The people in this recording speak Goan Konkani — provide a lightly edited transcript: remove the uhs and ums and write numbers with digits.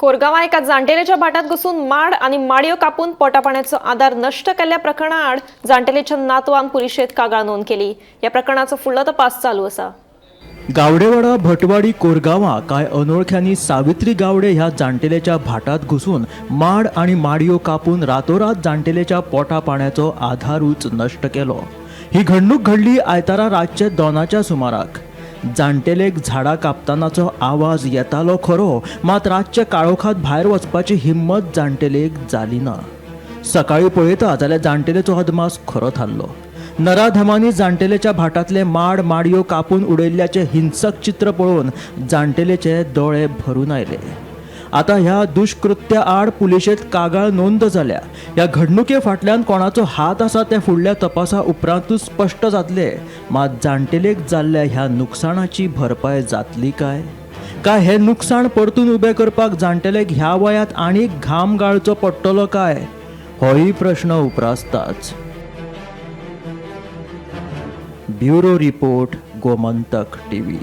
कोरगांवां एका जाण्टेलेच्या भाटांत घुसून माड आनी माडयो कापून पोटापाण्याचो आदार नश्ट केल्ल्या प्रकरणाआड जाण्टेलेच्या नातवान पुलिशेंत कागाळ नोंद केली. ह्या प्रकरणाचो फुडलो तपास चालू आसा. गावडेवाडा भटवाडी कोरगांवां कांय अनोळख्यांनी सावित्री गावडे ह्या जाण्टेलेच्या भाटांत घुसून माड आनी माडयो कापून रातोरात जाण्टेलेच्या पोटा पाण्याचो आधारूच नश्ट केलो. ही घडणूक घडली आयतारा रातचे 2च्या सुमाराक. जाण्टेलेक झाडां कापतानाचो आवाज येतालो खरो, मात रातचे काळोखात भायर वचपाची हिम्मत जाण्टेलेक जाली ना. सकाळी पळयता जाल्यार जाण्टेलेचो अदमास खरो थारलो. नराधमांनी जाण्टेलेच्या भाटांतले माड माडयो कापून उडयल्ल्याचें हिंसक चित्र पळोवन जाण्टेलेचे दोळे भरून आयले. आतां ह्या दुष्कृत्या आड पुलिशेंत कागाळ नोंद जाल्या. ह्या घडणुके फाटल्यान कोणाचो हात आसा तें फुडल्या तपासा उपरांतूच स्पश्ट जातलें. मात जाण्टेलेक जाल्ल्या ह्या नुकसाणाची भरपाय जातली काय? काय हें नुकसाण परतून उबें करपाक जाण्टेलेक ह्या वयांत आनीक घाम गाळचो पडटलो काय, होय प्रश्न उप्रासताच. Bureau report, Gomantak TV.